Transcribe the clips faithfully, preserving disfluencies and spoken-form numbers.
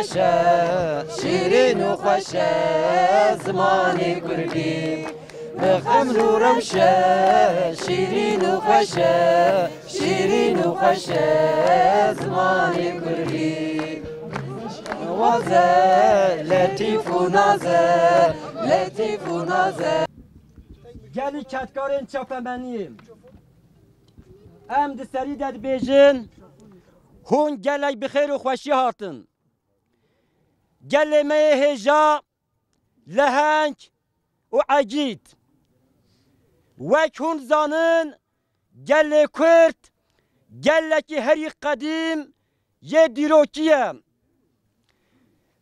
Xweş e, şîrîn û xweş e zimanê kurdî. Bi xeml û rewş e, şîrîn û xweş e, şîrîn û xweş e zimanê kurdî. Naz e, letîf û naz e, letîf û naz e. Gelî kedkarên çapemeniyê. Em di serî de dibêjin, hûn gelek bi xêr û xweşî hatin. Gelê me yê hêja, leheng û egîd. Wek hûn zanin, gelê Kurd gelekî herî qedîm yê dîrokî ye.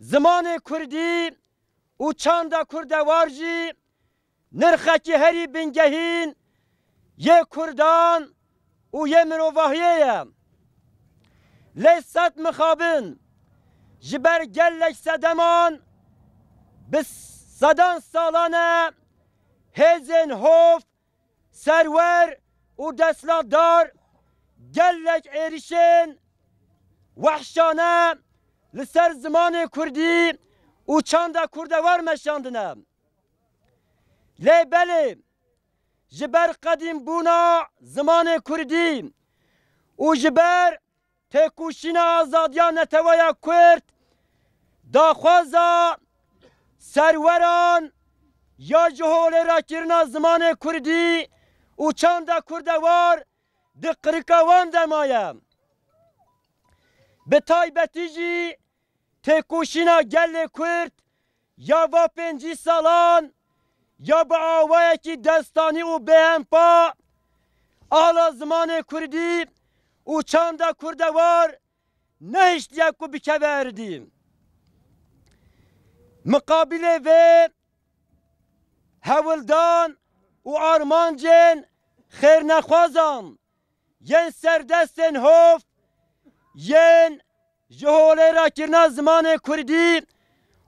Zimanê kurdî û çanda kurdewar jî nirxekî herî bingehîn yê kurdan û yê mirovahiyê ye. Lê sed mixabin ji ber gelek sedeman, bi sedan salan e hêzên hov, serwer û desthilatdar gelek êrişên wehşane li ser zimanê kurdî û çanda kurdewar meşandine. Lê belê, ji ber qedîmbûna zimanê kurdî û ji ber têkoşîna azadiya neteweya kurd, daxwaza serweran ya ji holê rakirina zimanê kurdî û çanda kurdewar di qirika wan de maye. Bi taybetî jî têkoşîna gelê Kurd ya va pêncî salan ya bi awayekî destanî û bêhempa ala zimanê kurdî û çanda kurdewar nehiştiye ku bikeve erdî. Miqabilê vê hewldan û armancên xêrnexwazan yên serdestên hov yên ji holê rakirina zimanê kurdî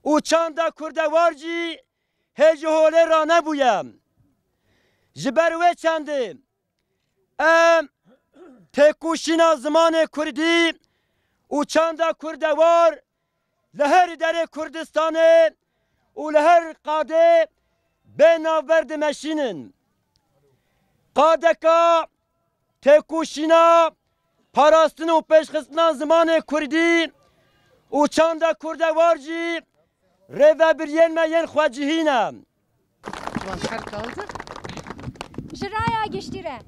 û çanda kurdewar jî hê ji holê ranebûye. Ji ber wê çendê em têkoşîna zimanê kurdî û çanda kurdewar li her derê Kurdistanê û li her qadê bê navber dimeşînin. Qadeka têkoşîna parastin û pêşxistina zimanê kurdî û çanda kurdewar jî rêvebiriyên me yên xwecihî ne. Ji raya giştî re,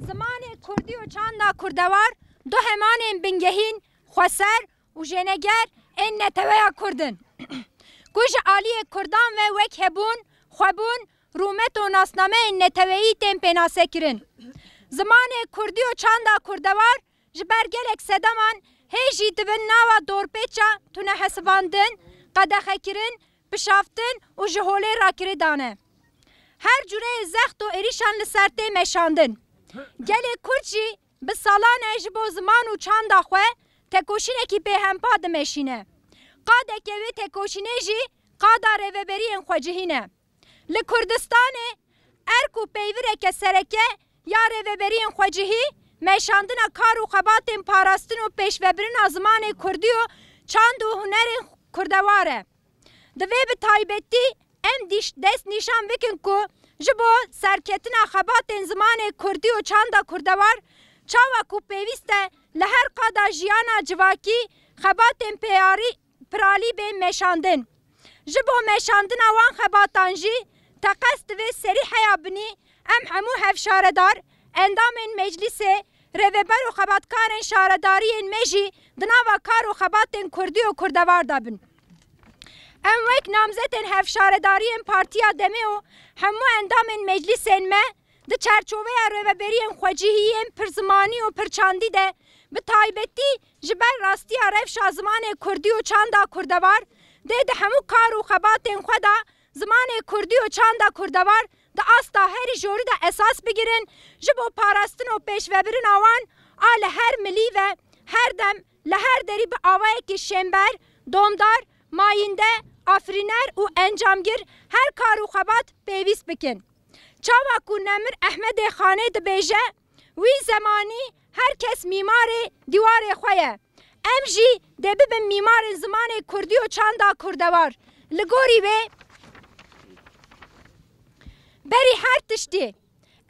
zimanê kurdî û çanda kurdewar du hemanên bingehîn, xweser û jêneger ên neteweya kurd in, ku ji aliyê kurdan ve wek hebûn, xwebûn, rûmet û nasnameyên neteweyî tên pênasekirin. Zimanê kurdî û çanda kurdewar ji ber gelek sedeman hê jî di bin nava dorpêça tunehesibandin, qedexekirin, pişaftin û ji holê rakirî dane. Her cureyê zext û êrîşan li ser tê meşandin. Gelê Kurd jî bi salan e ji bo ziman û çanda xwe tekoşînekî bêhempa dimeşîne. Qadeke wê tekoşînê jî qada rêveberiyên xwecihî ne. Li Kurdistanê erk û peyvireke sereke ya rêveberiyên xwecihî meşandina kar û xebatên parastin û pêşvebirina zimanê kurdî û çand û hunerên kurdewar e. Divê bi taybetî em dîş-, dest nîşan bikin ku ji bo serketina xebatên zimanê kurdî û çanda kurdewar, çawa ku pêwîst e li her qada jiyana civakî xebatên peyarî, piralî bên meşandin. Ji bo meşandina wan xebatan jî teqez divê serî heya binî em hemû hevşaredar, endamên meclîsê, rêveber û xebatkarên şaredariyên me jî di nava kar û xebatên kurdî û kurdewar de bin. Em wek namzetên hevşaredariyên Partiya Demê û hemû endamên meclîsên me di çerçoveya rêveberiyên xwecihî yên pirzimanî û pirçandî de, bi taybetî ji ber rastiya rewşa zimanê kurdî û çanda kurdewar, dê di hemû kar û xebatên xwe de zimanê kurdî û çanda kurdewar di asta herî jorî de esas bigirin, ji bo parastin û pêşvebirina wan a li her milî ve her dem li her derî bi awayekî şênber, domdar, mayînde, afirîner û encamgir her kar û xebat pêwîst bikin. Çawa ku Nemir Ehmedê Xanê dibêje, wî zemanî her kes mîmarê dîwarê xwe ye. Em jî dê bibin mîmarên zimanê kurdî û çanda kurdewar. Li gorî wê, berî her tiştî,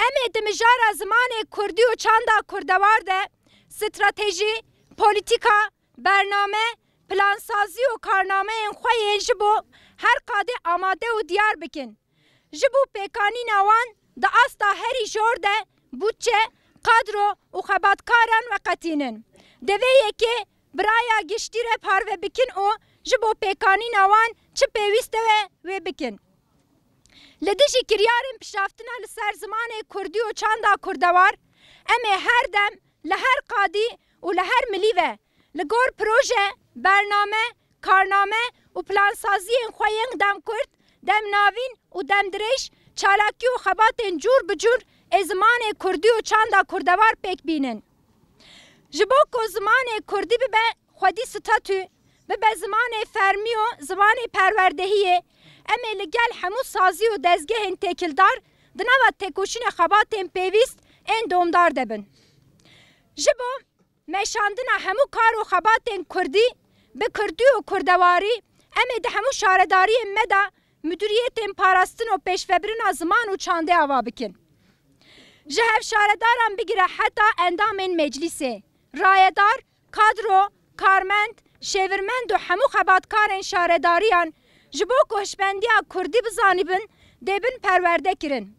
em ê di mijara zimanê kurdî û çanda kurdewar de stratejî, polîtîka, bername, plansazî û karnameyên xwe yên ji bo her qadê amade û diyar bikin. Ji bo pêkanîna wan di asta herî jor de budçe, kadro û xebatkaran veqetînin. Di vê yekê bi raya giştî re parve bikin û ji bo pêkanîna wan çi pêwîst e wê bikin. Li dijî kiryarên piştavtina li ser zimanê kurdî û çanda kurdewar, em ê her dem li her qadî û li her milî ve li gor proje, bername, karname û plansaziyên xwe yên demkurt, demnavîn û demdirêj çalakî û xebatên cûr bi cûr ê zimanê kurdî û çanda kurdewar pêk bînin. Ji bo ku zimanê kurdî bibe xwedî statû, bibe zimanê fermî û zimanê perwerdehiyê, em ê li gel hemû sazî û dezgehên têkildar di nava têkoşînê xebatên pêwîst ên domdar de bin. Ji bo meşandina hemû kar û xebatên kurdî bi kurdî û kurdewarî, em ê di hemû şaredariyên me de mudûriyetên parastin û pêşvebirina ziman û çandê ava bikin. Ji hevşaredaran bigire heta endamên meclîsê, rayedar, kadro, karmend, şêvirmend û hemû xebatkarên şaredariyan ji bo ku hişmendiya kurdî bizanîbin, dê bin perwerde kirin.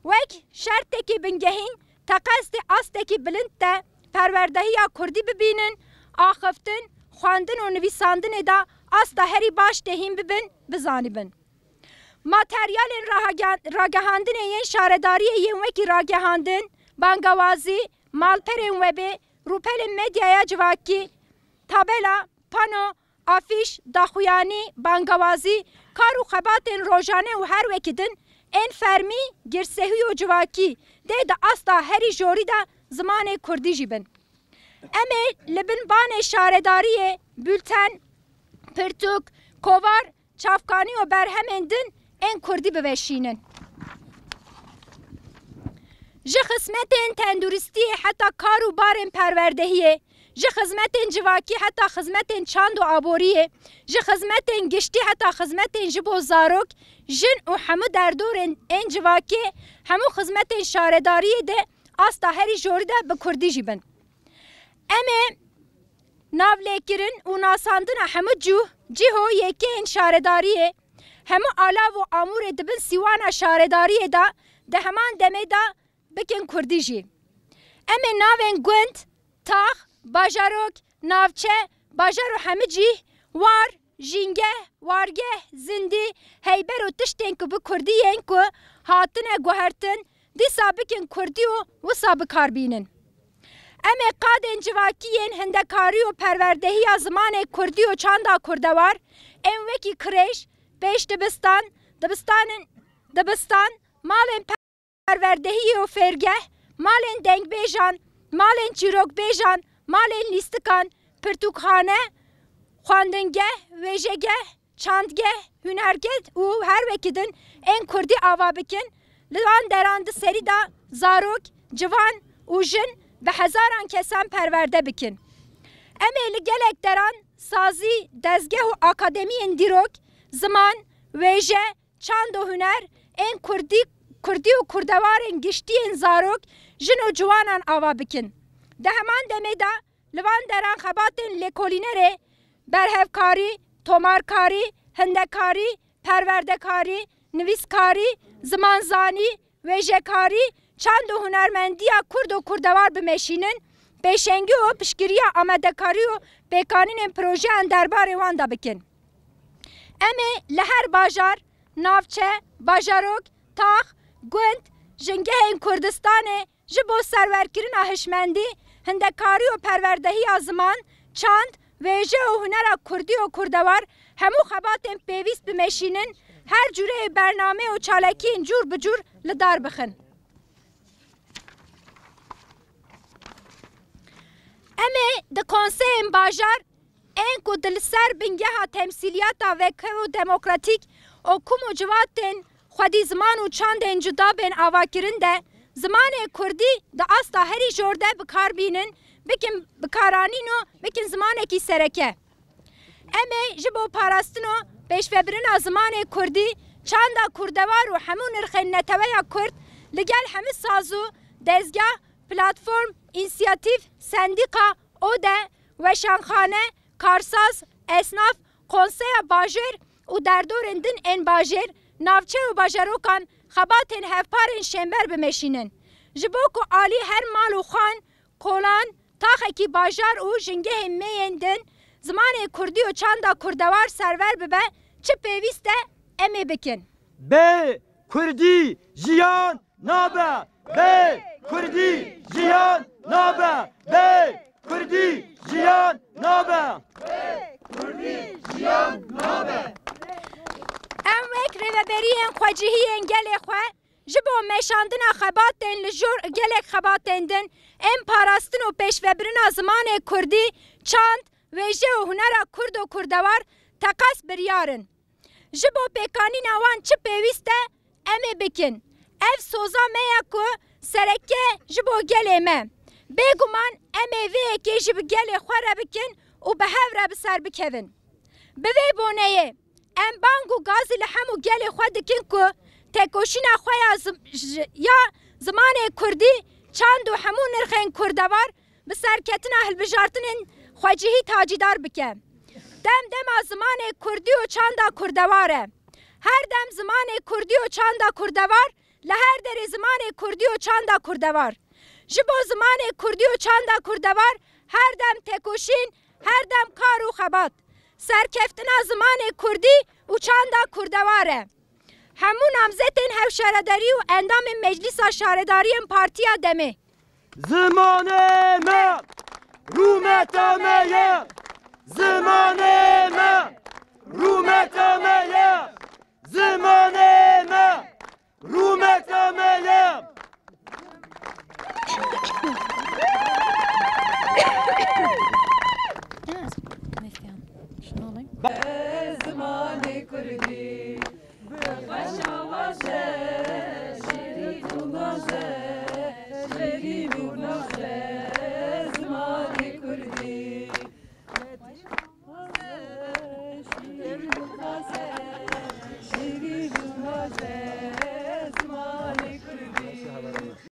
Wek şertekî bingehîn, teqez dê astekî bilind de perwerdehiya kurdî bibînin, axiftin, xwendin û nivîsandinê de asta herî baş tê hîn bibin, bizanîbin. Materyalên rahagehan-, ragehandinê yên şaredariyê yên wekî ragehandin, bangewazî, malperên webê, rûpelên medyaya civakî, tabela, pano, afîş, daxuyanî, bangewazî, kar û xebatên rojane û her wekî din ên fermî, girsehî û civakî dê di asta herî jorî de zimanê kurdî jî bin. Em ê li bin banê şaredariyê, bulten, pirtûk, kovar, çavkanî û berhemên din ên kurdî biveşînin. Ji xizmetên tenduristiyê heta kar û barên perwerdehiyê, ji xizmetên civakî heta xizmetên çand û aboriyê, ji xizmetên giştî heta xizmetên ji bo zarok, jin û hemû derdorên ên civakê, hemû xizmetên şaredariyê de asta herî jorî de bi kurdî jî bin. Em ê navlêkirin û nasandina hemû cûh, cîho yekeyên şaredariyê, hemû alav û amûrê di bin sîwana şaredariyê de di heman demê de bikin kurdî jî. Em ê navên gund, tax, bajarok, navçe, bajar û hemû cîh, war, jîngeh, wargeh, zindî, heyber û tiştên ku bi kurdî yên ku hatine guhertin, dîsa bikin kurdî û wisa bi kar bînin. Em ê qadên civakî yên hindekarî û perwerdehiya zimanê kurdî û çanda kurdewar ên wekî kirêj, pêşdibistan, dibistanên, dibistan, malên perwerdehiyê û fêrgeh, malên dengbêjan, malên çîrokbêjan, malên lîstikan, pirtûkxane, xwendingeh, wêjegeh, çandgeh, hunergeh û her wekî din ên kurdî ava bikin, li van deran di serî de zarok, ciwan û jin bi hezaran kesan perwerde bikin. Em ê li gelek deran sazî, dezgeh û akademiyên dîrok, ziman, wêje, çand û huner ên kurdî, kurdî û kurdewarên giştî yên zarok, jin û ciwanan ava bikin. Di heman demê de li van deran xebatên lêkolînerê, berhevkarî, tomarkarî, hindekarî, perwerdekarî, nivîskarî, zimanzanî, wêjekarî, çand û hunermendiya kurd û kurdewar bimeşînin, pêşengî û piştgiriya amadekarî û pêkanînên projeyan derbarê wan de bikin. Em ê li her bajar, navçe, bajarok, tax, gund, jingehên Kurdistanê, ji bo serwerkirina hişmendî, hindekarî û perwerdehiya ziman, çand, wêje û hunera kurdî û kurdewar hemû xebatên pêwîst bimeşînin, her cûreyê bername û çalakiyên cûr bi cûr li dar bixin. Em ê di konseyên bajar ên ku di li ser bingeha temsîliyata vekew û demokratîk û kum û civatên xwedî ziman û çandên cuda bên avakirin de, zimanê kurdî di asta herî jor de bi kar bînin, bikin bikaranîn û bikin zimanekî sereke. Em ê ji bo parastin û pêşvebirina zimanê kurdî, çanda kurdewar û hemû nirxên neteweya kurd li gel hemû saz û dezgah, platform, însiyatîf, sendîqa, ode, weşanxane, karsaz, esnaf, konseya bajêr û derdorên din ên bajêr, navçe û bajarokan xebatên hevpar ên şênber bimeşînin. Ji bo ku alî her mal û xan, kolan, taxekî bajar û jingehên me yên din zimanê kurdî û çanda kurdewar server bibe, çi pêwîst e em ê bikin. Bê kurdî jiyan nabe. Bê kurdî jiyan nabe. Bê kurdî jiyan nabe. Bê kurdî jiyan nabe. Em wek rêveberiyên xwecihî yên gelê xwe ji bo meşandina xebatên li jor gelek xebatên din ên parastin û pêşvebirina zimanê kurdî, çand, wêje û hunera kurd û kurdewar teqez biryar in. Ji bo pêkanîna wan çi pêwîst e, em ê bikin. Ev soza me ye ku sereke ji bo gelê me. Bêguman em ê vê yekê jî bi gelê xwe re bikin û bi hev re bi ser bikevin. Bi vê boneyê em bang û gazî li hemû gelê xwe dikin ku tekoşîna xwe ya zim-, ji-, ya zimanê kurdî, çand û hemû nirxên kurdewar bi serketina hilbijartinên xwecihî tacîdar bike. Dem dema zimanê kurdî û çanda kurdewar e. Her dem zimanê kurdî û çanda kurdewar li her derê zimanê kurdî û çanda kurdewar. Ji bo zimanê kurdî û çanda kurdewar her dem tekoşîn, her dem kar û xebat. Serkeftina zimanê kurdî û çanda kurdewar e. Hemû namzetên hevşaredarî û endamên Meclîsa Şaredariyên Partiya Demê. Zimanê me rûmeta me ye. Zimanê me rûmeta me ye. Zimanê me rûmeta me ye.